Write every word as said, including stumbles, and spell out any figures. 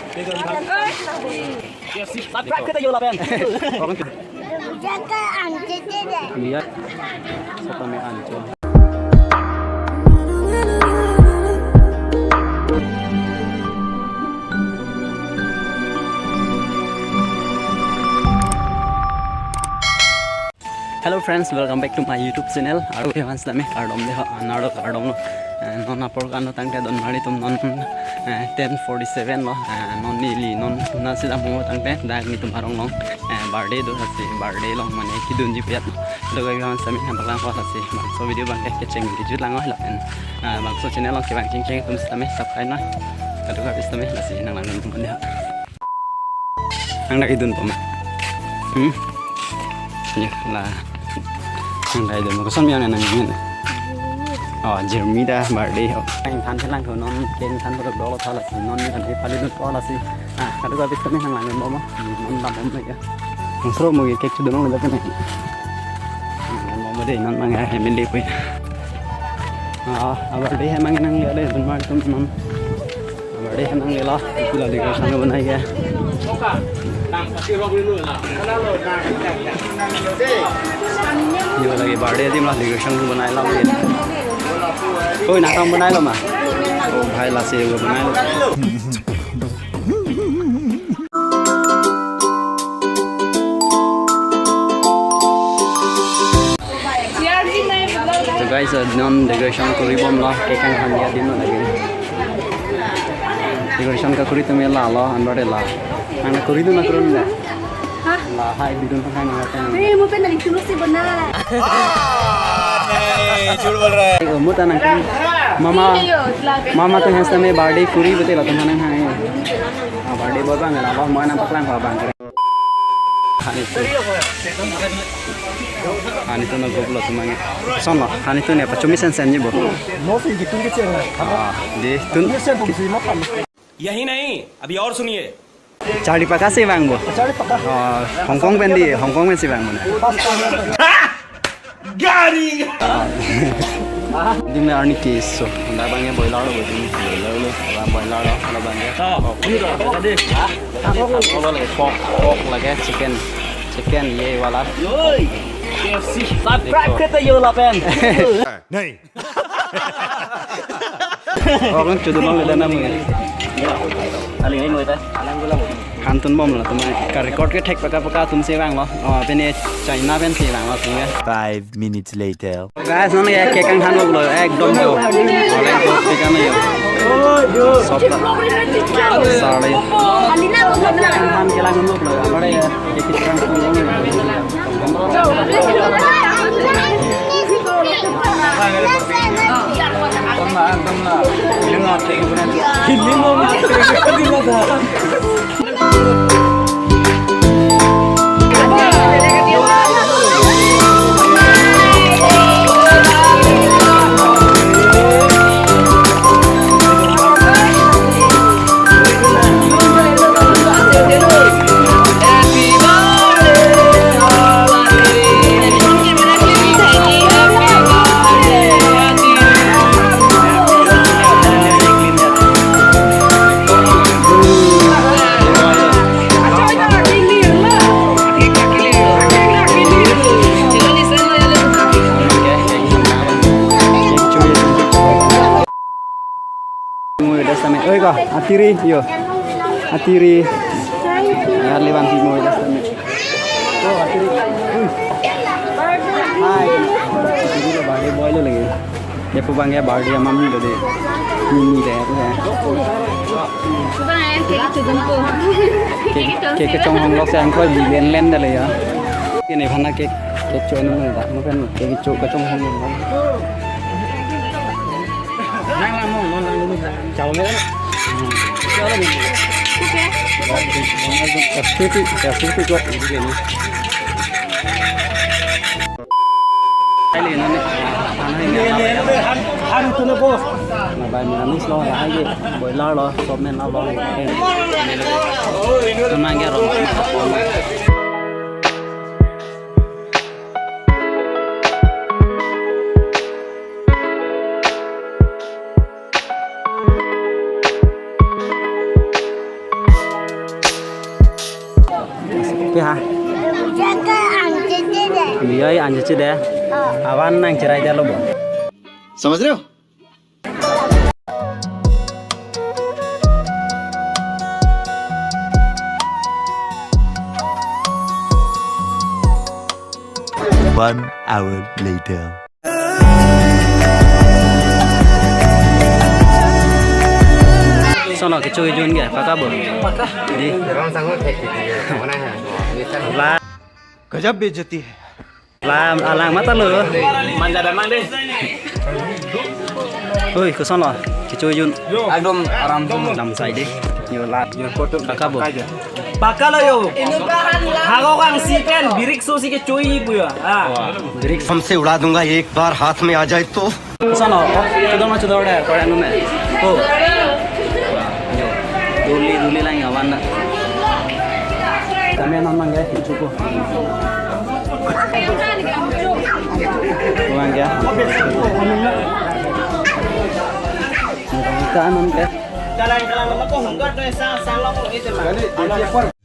Subscribe kita yo lapen. Jaka ante deh. Iya. Sota me ancho. Hello friends, welcome back to my YouTube channel. Aro ke fans tame kardom dei ho, anaro kardom lo. Eh, non apor kano tangte donmari atum non, eh, ten forty-seven lo. Eh, non neli non na sila mo tangte dak netum arong along, eh, birthday do lasi birthday along mane kedunji pu ajat lo. Dak ke fans tame nang paklang ho lasi. Bangso video abang ke kecheng kejut lang ho lapen, eh, bangso channel along kevang chingcheng atum sitame subscribe na. Kadokave sitame lasi nang langdun pon dei ho. Nang dak idun poma. Hmm? Ya, la. Nang dak idun. Koson mi-an nang mi-an? Oh, Jermida birthday ho. Nang than thelang tho non, keng than pura dolo tha lasi non ni than pali dun po lasi. Ah, kadokave sitame nang langdun poma. Non lam poma ya. Nang sro mo ke kek chudun nang le dak ne. Nang mo dei non mang ya, family pui. Ah, abar dei mang nang le le dun mar tum non. Birthday henang lela, ipu la decoration banai ke. Yo lagi birthday adim la decoration banai la lagi. Oi, nang tang banai lo ma? Oh, bhai lasi yo banai lo. So guys, uh, non decoration kuri bomlo, kekang hanya di mana lagi. Decoration kekuri tumi lalo, anwar la. Nang kuri tu na kurun da. Hah? La hai bidun pakai nang kan. Eh, mo pen nang tulus si benar. नहीं, झूठ बोल रहा है। Mo ta nang kuri. Mama, mama tu hasta me birthday kuri betul la tu nang hai. Ah, birthday boy bang la, mo nang paklang ho bang. Hani tu. Hani tu na goblo tu mange. Son lo, hani tu ne pachumi sen sen ni bo. Mo si gitu gitu ya. Ah, di tun. Ini sen pun si makan. यही नहीं, अभी और सुनिए। Charli paka si bang bo. Charli paka. Ah, Hong Kong pen di, Hong Kong pen si bang bo na. Pas. Gari. Di me arni kiso. Nda bang ye boiler lo bo di. Boiler lo, boiler lo, nda bang ye. Oh, ini tuh tadi. Apa lagi? Pork, pork lagi, chicken. Chicken ye wala. Yoi. K F C. Subscribe kita yo lapen. नहीं। Orang cudun long le dana mui. Aling ini mui ta. Hantun bomlo tum. Ka record ke thek paka paka atum si bang lo. Oh, pini China pen si bang lo tum ya. Five minutes later. Guys, non ya kekang han lo ekdom jo. Oleh ko pika na yo. Sop ta. Sale. Han kelang lo. Amare ya kekang han lo. Mui das tame. Oi ko, atiri yo. Atiri. Ya, lewan ti mui das tame. Oh, atiri. Ui. Hai. Atiri lo birthday boy lo lagi. Dia pu bang ya birthday mami lo de. Mimi de ya. Pu bang ya, kek itu jengko. Kek, kek kechong hong lok se angkoi bilen len da le ya. Ini phana kek, kek chon nang da. Mo kan kek cho kechong hong lok. Nang lang mo, mo lang dulu. Chalo me. Chalo me. Oke. F T P, F T P ko ini. Hai le nane. Nane han, han tu na bo. Na bai mi nane slo hai ke. Boiler lo, sop men lo bo. Tum nang ke ro. Pi ha? Jaka anjete de. Biyoi anjete de. Oh. Avan nangcherai detlo bo. समझ रहे हो? One hour later. Sono kechojun ke, paka bo? Paka. Di. La. गजब बेइज्जती है। La, alang mata lo. Manja damang deh. Oi, koson lo? Kechojun. Ekdom aram. Dam sai deh. Yo la. Paka bo? Paka lo yo. Hako kang si pen, birik so si kechoi pu ya. Ah. Birik. हमसे उड़ा दूंगा एक बार हाथ में आ जाए तो। Sono, oh, chudor ma chudor de, koran nume. Oh. Yo. Duli, duli lang ya, wan na. Kami non mang ya, chuko. Wan ya. Kanon ke. Kalang, kalang, nama ko hongkar tu sa, sa lo ko itu mah.